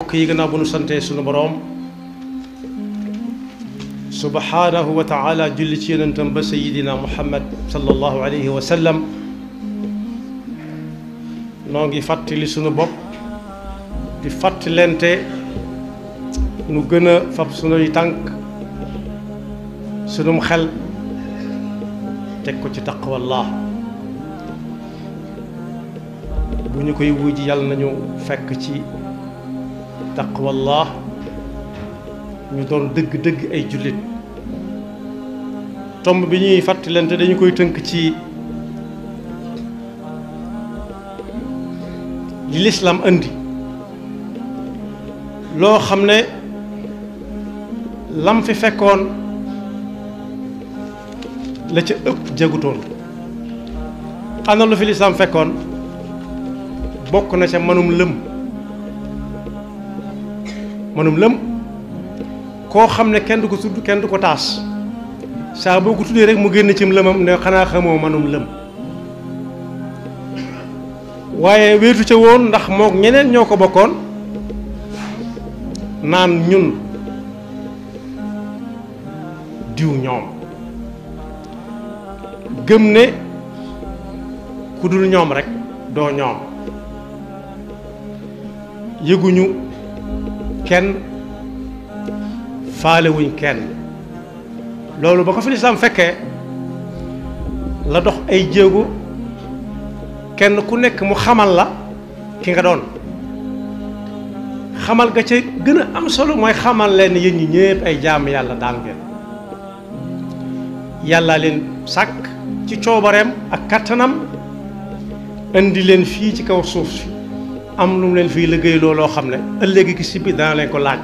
mbokk yi gannaaw bu nu santee sunu boroom subhaanahu wa taala julli ci yonentam ba sayidina muhammad sallallahu alayhi wa sallam noo ngi fàttali sunu bopp di fàttalente nu gën a fab sunuy tànk sunum xel teg ko ci taqwallah bu ñu koy wuji yàlla nañu fekk ci taqwallah ñu doon dëgg-dëgg ay jullit tomb bi ñuy fàttalante dañu koy tënk ci li lislaam indi loo xam ne lam fi fekkoon la ca ëpp jagutoon ana lu fi lislaam fekkoon bokk na ca mënum lëm koo xam ne kenn du ko tudd kenn du ko taas saa boo ko tuddee rek mu génn cim lëmam ne xanaa xamoo mënum lëm waaye wéetu ca woon ndax mook ñeneen ñoo ko bokkoon naan ñun diw ñoom gëm ne ku dul ñoom rek doo ñoom yëguñu kenn faalewuñ kenn loolu ba ko fi lislaam fekkee la dox ay jéego kenn ku nekk mu xamal la ki nga doon xamal ga ca gën a am solo mooy xamal leen yéen ñi ñépp ay jaam yàlla daal ngeen yàlla leen sàkk ci coobareem ak kattanam indi leen fii ci kaw suuf si am lu mu leen fii liggéey loo xam ne ëllëgi gi si biir dana leen ko laaj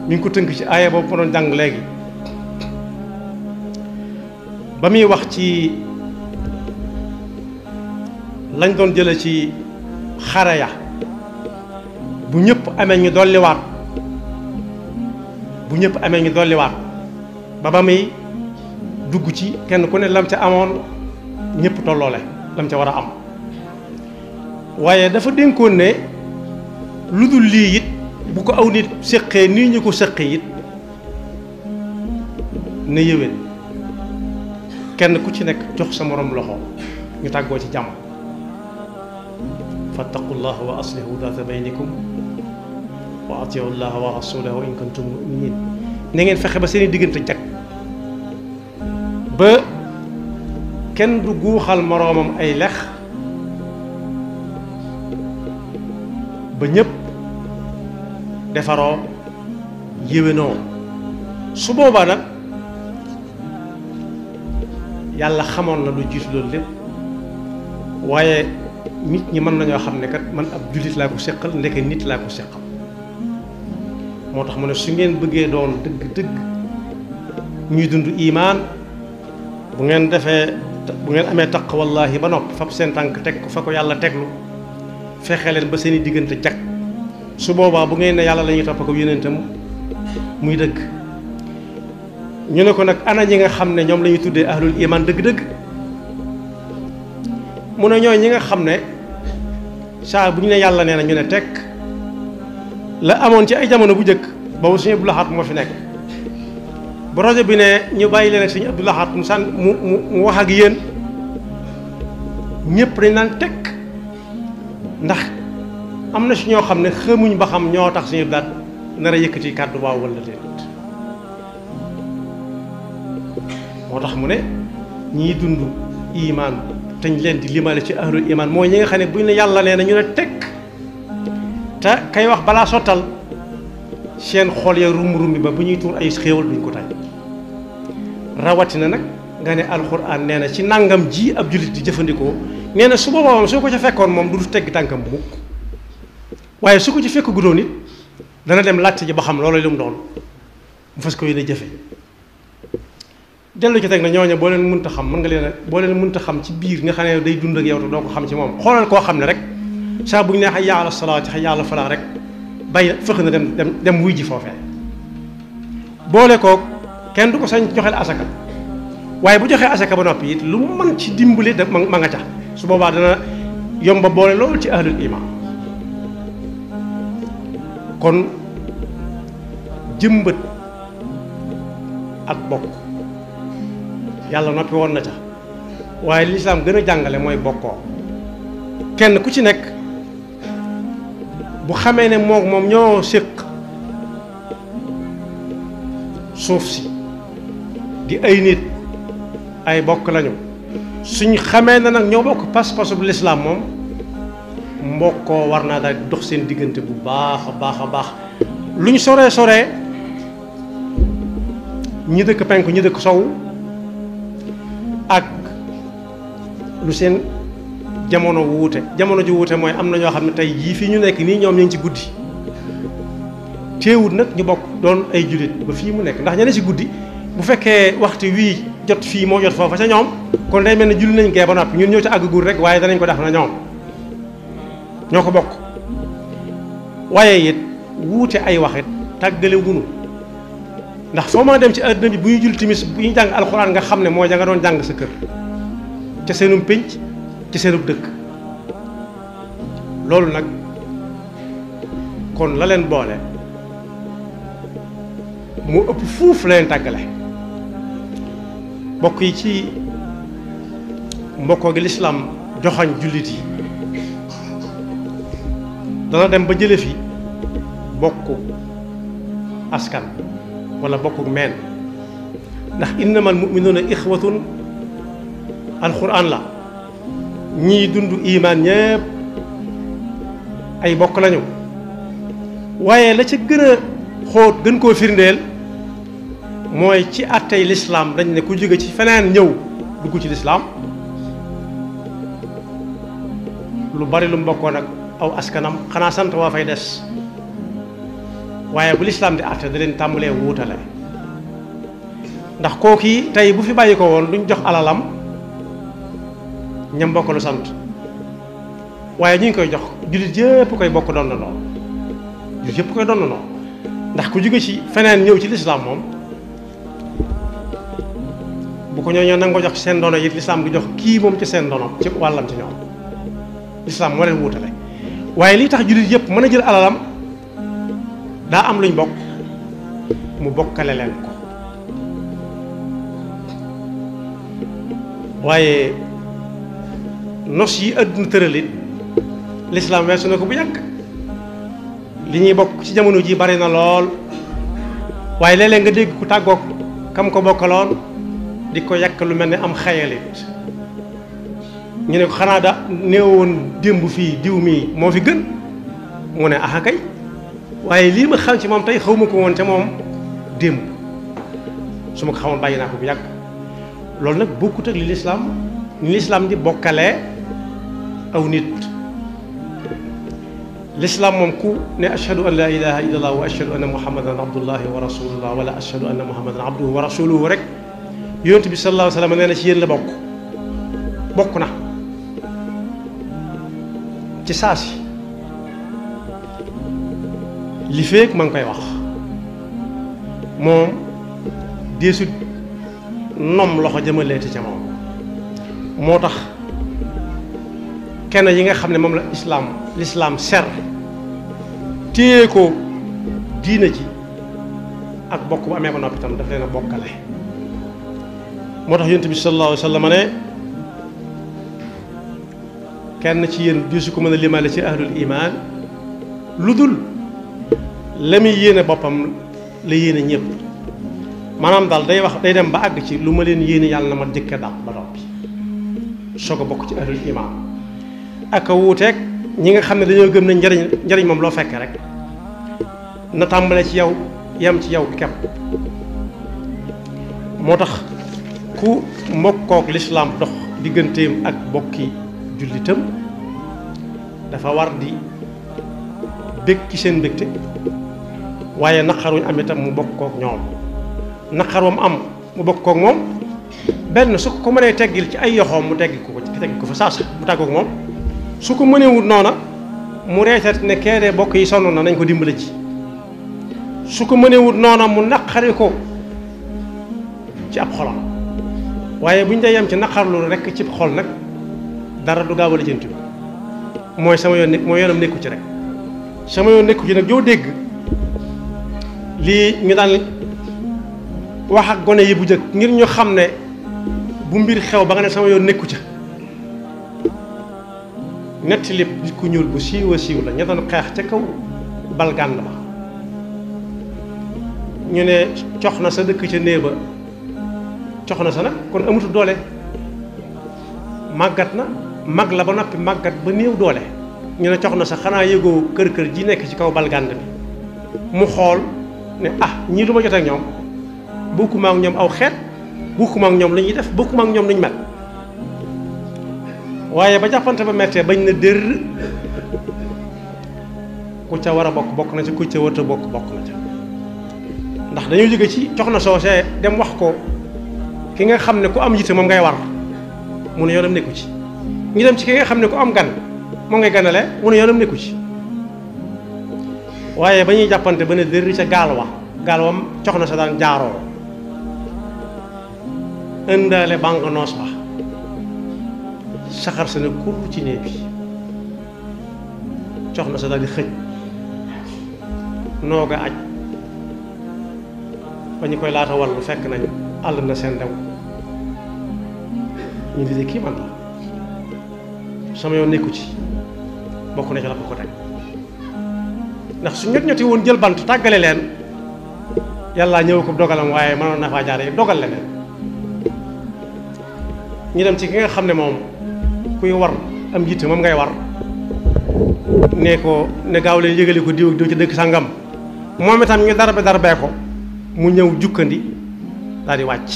mi ngi ko tënk ci aaya boobu ma doon jàng léegi ba muy wax ci lañ doon jële ci xare ya bu ñëpp amee ñu dolliwaat ba muy dugg ci kenn ku ne lam ca amoon ñëpp tolloole lam ca war a am waaye dafa dénkoon ne lu dul lii it bu ko aw nit séqee nii ñu ko séqee it ne yéwén kenn ku ci nekk jox sa morom loxo ñu tàggoo ci jàmm fattaqullah wa aslihu daata baynikum wa atiu llaha wa rasulahu in kuntum muminin na ngeen fexe ba seeni diggante jag ba kenn du guuxal moroomam ay lex ba ñépp defaroo yéwénoo su boobaa nag yàlla xamoon na lu jiitu loolu lépp waaye nit ñi mën nañoo xam ne kat man ab jullit laa ko séqal ndeke nit laa ko séqal moo tax mu ne su ngeen bëggee doon dëgg-dëgg ñuy dund imaan bu ngeen amee taqwallahi ba nopp fab seen tànk teg ko fa ko yàlla teglu fexe leen ba seeni diggante jag su boobaa bu ngeen ne yàlla la ñuy topp ko yonentam muy dëgg ñu ne ko nag ana ñi nga xam ne ñoom la ñuy tuddee ahlul iman dëgg-dëgg mu ne ñooy ñi nga xam ne saa bu ñu ne yàlla nee na ñu ne tekk la amoon ci ay jamono bu njëkk boobu suñu Abdou Lahad moo fi nekk bu rajo bi ne ñu bàyyi leen ak suñu Abdou Lahad mu wax ak yéen ñëpp dañ naan tekk ndax am na si ñoo xam ne xamuñ ba xam ñoo tax suñu daat nar a yëkkati kàddu waaw wala déet moo tax mu ne ñiy dund imaan te ñu leen di limale ci ahlul imaan mooy ñi nga xam ne buñ ne yàlla nee na ñu ne tekk te kay wax balaa sottal seen xol ya rum-rum bi ba bu ñuy tuur ay xéewal duñ ko tay rawatina nag nga ne alxuraan nee na ci nangam ji ab jullit di jëfandikoo nee na su boobaa moom soo ko ca fekkoon moom du tegg tànkam mukk waaye su ko ci fekk guddoon it dana dem laajte ji ba xam loolu lu mu doon mu fas ko yéene jëfe dellu ci teg na ñooñu boo leen mënta xam mën nga leen boo leen mënta xam ci biir nga xam ne day dund ak yow te doo ko xam ci moom xoolal koo xam ne rek saa bu ñu nee hayya ala salaat hayya ala falaa rek bay fëx na dem wuy ji foofee boole koog kenn du ko sañ joxeel asaka waaye bu joxee asaka ba noppi it lu mu mën ci dimbali da ma nga ca su boobaa dana yomba boole loolu ci ahlul iman kon jëmbët ak bokk yàlla noppi woon na ca waaye lislaam gën a jàngale mooy bokkoo kenn ku ci nekk bu xamee ne moom ñoo séq suuf si di ay nit ay bokk lañu suñ xamee na nag ñoo bokk pas-pasu bu lislaam moom mbokkoo war naa daal dox seen diggante bu baax a baax a baax luñ soree ñi dëkk penku ñi dëkk sowu ak lu seen jamono wuute jamono ji wuute mooy am na ñoo xam ne tey jii fii ñu nekk nii ñoom ñu ngi ci guddi teewut nag ñu bokk doon ay jullit ba fii mu nekk ndax ña ne ci guddi bu fekkee waxtu wii jot fii moo jot foofa ca ñoom kon day mel ne julli nañ gee ba noppi ñun ñoo ci àggagul rek waaye danañ ko def na ñoom ñoo ko bokk waaye it wuute ay waxit tàggale wunu ndax foo mën a dem ci àdduna bi bu ñu jul timis bu ñu jàng alxuraan nga xam ne mooy ja nga doon jàng sa kër ca seenum pénc ci seenub dëkk loolu nag kon la leen boole mu ëpp fuuf la leen tàggale bokk yi ci mbokkoo gi lislaam joxañ jullit yi dana dem ba jële fi bokku askan wala bokku meen ndax innamal mu'minuuna ixwatun alquran la ñii dund imaan ñépp ay bokk lañu waaye la ca gën a xóot gën koo firndeel mooy ci àttey lislaam dañ ne ku jóge ci feneen ñëw dugg ci lislaam lu bari lu mbokkoon ak aw askanam xanaa sant waa fay des waaye bu lislaam di àtte da leen tàmbalee wuutale ndax kooki tey bu fi bàyyi ko woon duñ jox alalam ñam mbokk lu sant waaye ñu ngi koy jox jullit yëpp koy bokk doon na noonu jullit yëpp koy doon na noonu ndax ku jóge ci feneen ñëw ci lislaam moom bu ko ñoo nangoo jox ci seen dono it lislaam du jox kii moom ci seen dono ci wàllam ci ñoom lislaam moo leen wuutale waaye lii tax jullit yëpp mën a jël alalam daa am luñ bokk mu bokkale leen ko waaye nos yi àdduna tëralit lislaam weesu na ko bu yàgg li ñuy bokk ci jamono ji bari na lool waaye léeg-léeg nga dégg ku tàggoog kam ko bokkaloon di ko yàq lu mel ne am xayalit ñu ne ko xanaa da néewoon démb fii diw mi moo fi gën mu ne aha kay waaye lii ma xam ci moom tey xaw ma ko woon ca moom démb su ma ko xamoon bàyyi naa ko bu yàgg loolu nag bokkut ak li lislaam di bokkalee aw nit lislaam moom ku ne ashhadu an la ilaha illa allah wa ashhadu anna muhammadan abdullahi wa rasulullah wala ashhadu anna muhammadan abduhu wa rasuluhu rek yonent bi sallallahu alayhi wa sallam nee na ci yéen la bokk na ci saasi li feek ma ngi koy wax moom deesut nom loxo jëmaleeti ca moom moo tax kenn yi nga xam ne moom la lislaam ser téye ko diina ji ak bokk bu amee ba noppi tam daf leen a bokkale moo tax yonent bi sallallahu alayhi wa sallam ne kenn ci yéen diisu ko mën a limaale ci ahlul iman lu dul la muy yéene boppam la yéene ñëpp maanaam daal day dem ba àgg ci lu ma leen yéene yàlla na ma jëkke daal ba noppi soog a bokk ci ahlul iman ak a wuuteeg ñi nga xam ne dañoo gëm ne njariñ moom loo fekke rek na tàmbale ci yow yam ci yow kepp moo tax ku mbokkook lislaam dox digganteem ak bokki jullitam dafa war di bég ci seen mbégte waaye naqaruñ am itam mu bokk kook ñoom naqar wam am mu bokk kook moom benn su ko mënee teggil ci ay yoxoom mu teggi ko fa saasa mu tàggook moom su ko mënee wut noona mu reetat ne keedee bokk yi sonn na nañ ko dimbale ci su ko mënee wut noona mu naqari ko ci ab xolam waaye buñ dee yem ci naqarlu rekk ci xol nag dara du gaaw a lijjanti mooy sama yoon nekk mooy yoonam nekku ci rek sama yoon nekku ci nag joo dégg lii ñu daan wax ak gone yi bu jëkk ngir ñu xam ne bu mbir xew ba nga ne sama yoon nekku ca netti lépp nit ku ñuul bu siiw a siiw la ña doon xeex ca kaw balgànd ba ñu ne cox na sa dëkk ca néeg ba cox na sa nag kon amutu doole màggat na mag la ba noppi màggat ba néew doole ñu ne cox na sa xanaa yëgoo kër ji nekk ci kaw balgànd bi mu xool ne ah ñii du ma jot ak ñoom bokkuma ak ñoom aw xeet bokkuma ak ñoom lu ñuy def bokkuma ak ñoom lu ñu mel waaye ba jàppante ba mettee bañ na dër ku ca war a bokk na ca ku ca warta bokk na ca ndax dañoo jóge ci cox na soosee dem wax ko ki nga xam ne ku am yitte moom ngay war mu ne yoonam nekku ci ñu dem ci ki nga xam ne ku am gan moom ngay ganale mu ne yoonam nekku ci waaye ba ñuy jàppante ba ne dër ca gaal wam cox na sa daan jaaroo ëndaale bànq noos ba saxar sa ne kur ci néeg bi cox na sa daal di xëj nooga aj ba ñu koy laata wallu fekk nañ àll na seen dem ñu di kii man la sama yoon nekku ci bokk na ci la ko teg ndax su ñoti woon jël bant tàggale leen yàlla ñëw ko dogalam waaye mënoon na faa jaare dogal leneen ñu dem ci ki nga xam ne moom kuy war am yitte moom ngay war ne ko ne gaaw leen yëgale ko diw ak diw ci dëkk sangam moom itam ñu darbee ko mu ñëw jukkandi daal di wàcc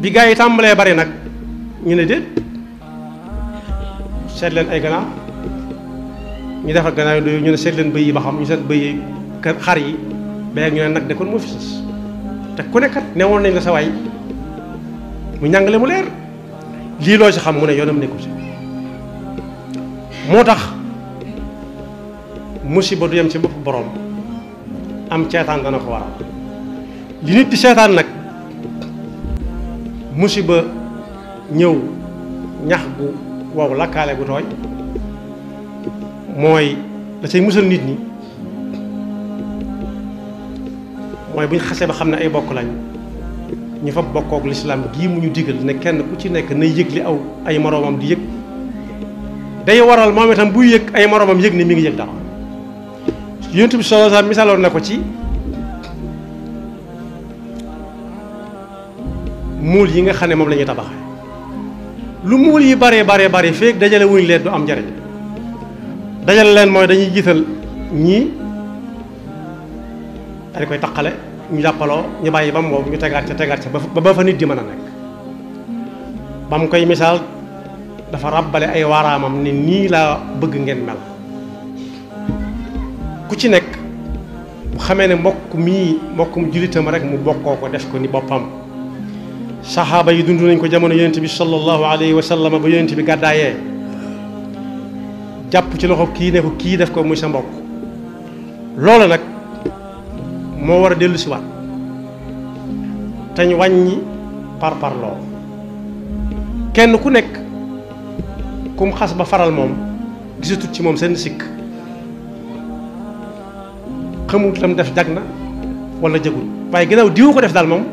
bi gaa yi tàmbalee bari nag ñu ne déet seet leen ay ganaar ñu defar ganaar yi ñu ne seet leen bëy yi ba xam ñu seet bëy yi xar yi ba ñu ne nag de kon moo fi sës te ku nekkat ne woon nañ la sa waay mu ñàngale mu leer lii loo ci xam mu ne yoonam nekku ci moo tax musiba du yem ci bopp borom am ceetaan dana ko waral li nit di seetaan nag musiba ñëw ñax gu wow lakkaale gu tooy mooy da cay musal nit ñi mooy bu ñu xasee ba xam ne ay bokk lañ ñu fa bokkook lislaam gii mu ñu digal ne kenn ku ci nekk nay yëg li aw ay moroomam di yëg day waral moom itam buy yëg ay moroomam yëg ne mi ngi yëg dara Yonent bi sallallahu alayhi wasallam misaaloon na ko ci muul yi nga xam ne moom la ñuy tabaxee lu muul yi bare feek dajale wuñ leen du am njariñ dajale leen mooy dañuy jiital ñii dañ koy taqale ñu jàppaloo ñu bàyyi ba mu wow ñu tegaat ca ba fa nit di mën a nekk ba mu koy misaal dafa ràbbale ay waaraamam ne nii laa bëgg ngeen mel ku ci nekk bu xamee ne mbokkum jullitam rek mu bokkoo ko def ko ni boppam saxaaba yi dund nañ ko jamono yonent bi sallallahu alayhi wa sallam ba yonent bi gàddaayee jàpp ci loxo kii ne ko kii def ko muy sa mbokk loolu nag moo war a dellu si waat te ñu wàññi parparloo kenn ku nekk kum xas ba faral moom gisatut ci moom seen sikk xamut lam def jag na wala jagul waaye ginnaaw diwu ko def daal moom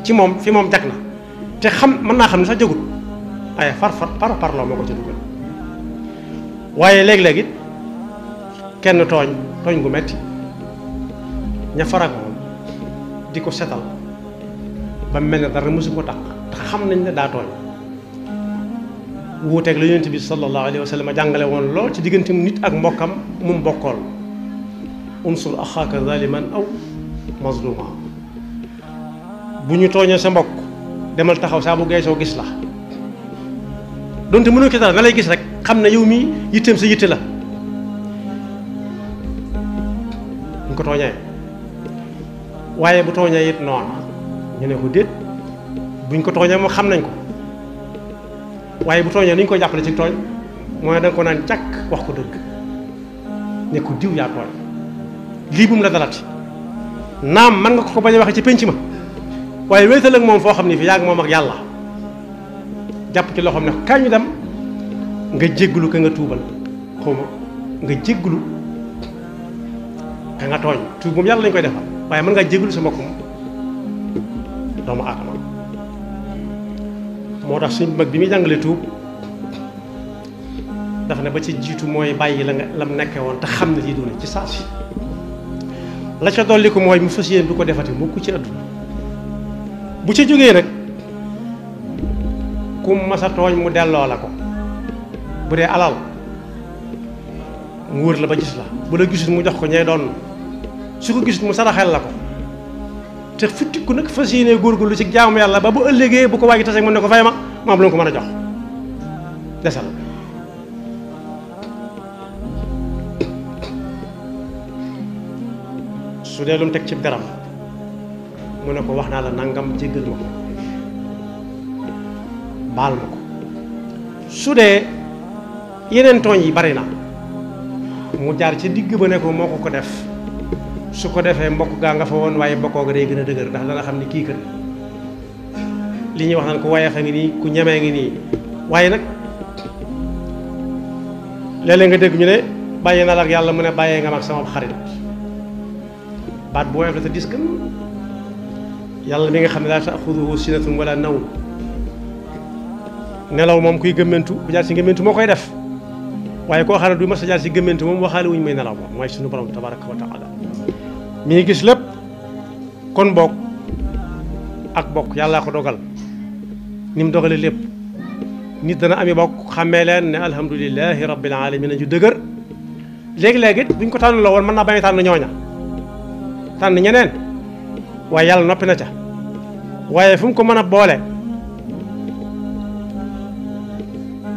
ci moom fi moom jag na te xam mën naa xam ne sax jagul waaye parparloo moo ko ci dugal waaye léeg-léeg it kenn tooñ gu metti ña farag moom di ko setal ba mel ne dara mësu ko taq te xam nañ ne daa tooñ wuuteeg la Yonent bi sallallahu alayhi wa sallam jàngale woon lool ci diggante nit ak mbokkam mu bokkool unsur axaaka zaliman aw mazluma bu ñu tooñee sa mbokk demal taxaw saa bu geesoo gis la donte mënoo ci dara na lay gis rek xam ne yow mi yitteem sa yitte la ñu ko tooñee waaye bu tooñee it noonu ñu ne ko déet buñ ko tooñee moom xam nañ ko waaye bu tooñee ni ñu koy jàppale ci tooñ mooy da nga ko naan càkk wax ko dëgg ne ko diw yaa tooñ lii bu mu la dalati naam man nga ko bañ a waxee ci pénc ma waaye wéetal ak moom foo xam ne fi yaa ngi moom ak yàlla jàpp ci loo xam ne kañ ñu dem nga jégglu ka nga tuubal xawma nga jégglu ka nga tooñ tuub moom yàlla lañ koy defal waaye mën ngaa jégglu sa mbokkum doomu aadama moo tax suñ mag bi muy jàngale tuub dafa ne ba ci jiitu mooy bàyyi la nga lam nekke woon te xam ne lii doone ci saa si la ca dolli ko mooy mu fas yéene du ko defati mukk ci àdduna bu ca jógee nag ku masa tooñ mu delloo la ko bu dee alal mu wër la ba gis la bu la gisul mu jox ko ñay doon su ko gisul mu saraxel la ko te futtiku nag fas yéene góorgóorlu ci jaamu yàlla ba bu ëllëgee bu ko waagi tase mën ne ko fay ma mu am lu ko mën a jox desal su dee lu mu teg ci garam mu ne ko wax naa la nangam jéggal ma ko baal ma ko su dee yeneen tooñ yi bari na mu jaar ci digg ba ne ko moo ko def su ko defee mbokk gaa nga fa woon waaye mbokkoo ga day gën a dëgër ndax dana xam ni kii kër li ñuy wax naan ku wayeex a ngi nii ku ñemee ngi nii waaye nag léeg-léeg nga dégg ñu ne bàyyi na la ak yàlla mu ne bàyyee nga mag sama xarit baat bu woyof la te dis kan yàlla mi nga xam ne laa taaxuduhu sinatun wala nawm nelaw moom kuy gëmmentu bu jaar si gëmmentu moo koy def waaye koo xam ne du mas a jaar si gëmmentu moom waxaale wuñu may nelaw moom mooy suñu borom tabaraka wa taala mi ngi gis lépp kon bokk ak bokk yàllaa ko dogal ni mu dogalee lépp nit dana ami bokk xàmmee leen ne alhamdulilahi rabbil alamin ju dëgër léegi-léegi it buñ ko tànn la woon mën naa bañ a tànn ñooña tànn ñeneen waaye yàlla noppi na ca waaye fu mu ko mën a boole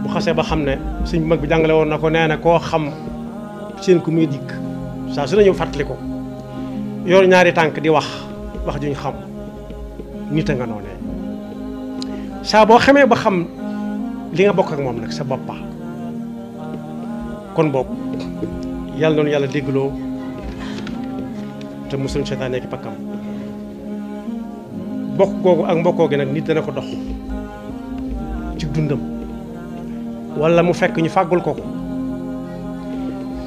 bu xasee ba xam ne suñ mag bi jàngale woon na ko nee na koo xam seen ku muy dikk saa su nañu fàttali ko yor ñaari tànk di wax juñ xam nit a nga noonee saa boo xamee ba xam li nga bokk ak moom nag sa boppa kon bokk yàlla noonu yàlla déggloo te musul seytaane nekk pakkam bokk googu ak mbokkoo gi nag nit dana ko dox ci dundam wala mu fekk ñu fàggul ko ko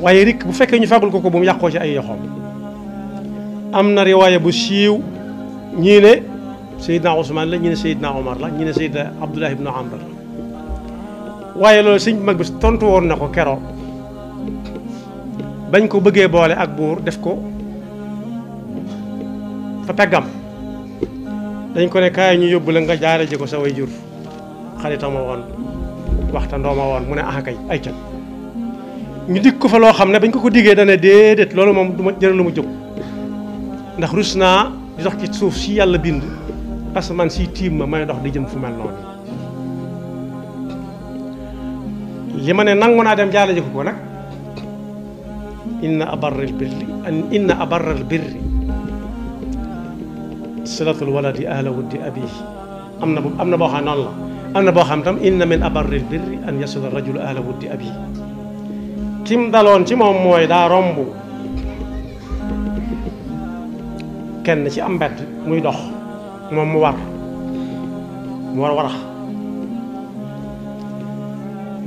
waaye rik bu fekkee ñu fàggul ko ko bu mu yàqoo ci ay yoxoom am na riwaaya bu siiw ñii ne Seydina Ousmane la ñii ne Seydina Omar la ñii ne Seydina Abdullah ibnu Amr la waaye loolu sëñ mag bi tontu woon na ko keroo bañ ko bëggee boole ak buur def ko fa peggam dañ ko ne kaay ñu yóbbu la nga jaare ji ko sa way jur xaritama woon waxtandoo ma woon mu ne kay ay can ñu dig ko fa loo xam ne bañ ko diggee dana déedéet loolu moom du ma jëral lu mu jóg ndax rus naa di dox ci suuf si yàlla bind parce que man si tiim ma may dox di jëm fu mel noonu li ma ne nangu naa dem jaale ji ko nag inna abarral birri silatul waladi ahla wuddi abihi am na boo xam noonu la am na boo xam tam inna min abarril birri an yasula rajulu ahla wuddi abihi kim daloon ci moom mooy daa romb kenn ci am mbedd muy dox moom mu war warax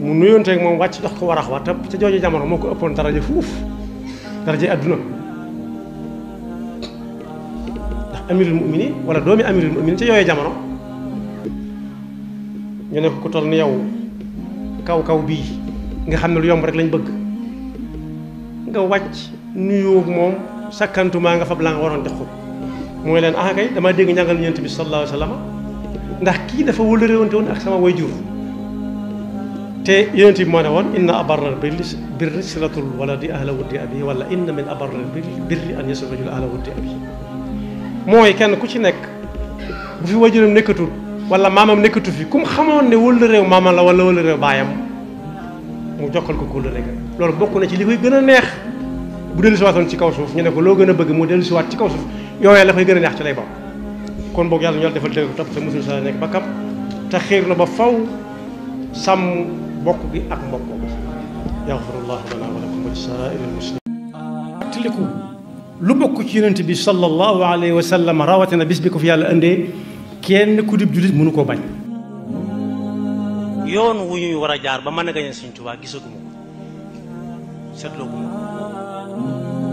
mu nuyoonteeg moom wàcc jox ko warax wa te ca jooju jamono moo ko ëppoon daraja fuuf daraja adduna ndax amirul muminin wala doomi amirul muminin ca yooyu jamono ñu ne ko ku toll ni yow kaw bii nga xam ne lu yomb rek lañ bëgg nga wàcc nuyoo moom sakkantumaa nga fab la nga waroon jox ko mooy leen kay dama dégg njàngal Yonent bi sallallahu alayhi wa sallam ndax kii dafa wëllëreewante woon ak sama wayjur te Yonent bi moo ne woon inna abarral birri silatul waladi ahla wuddi abi wala inna min abarral birri an yasila rajul ahla wuddi abi mooy kenn ku ci nekk bu fi wayjuram nekkatul wala maamam nekkatu fi kum xamoon ne wëllëreew maamam la wala wëllëreew baayam mu jokkal ko kóllëre ga loolu bokk na ci li koy gën a neex bu dellusiwaatoon ci kaw suuf ñu ne ko loo gën a bëgg mu dellusiwaat ci kaw suuf yooyee la koy gën a neex ci lay bokk kon boog yàlla ñu defal dégg topp te mosul sa nekk ba kam te xiir na ba faw sàmm bokk gi ak mbokk yaxfirullahu lana wa lakum wa li saa'iril muslimin fàttaliku lu bokk ci yonent bi sallallahu alayhi wa sallam rawatina bis bi ko fi yàlla indee kenn ku dib jullit mënu koo bañ yoon wu ñuy war a jaar ba mën a gañe Sëñ Tuubaa gisaguma ko seetloo guma ko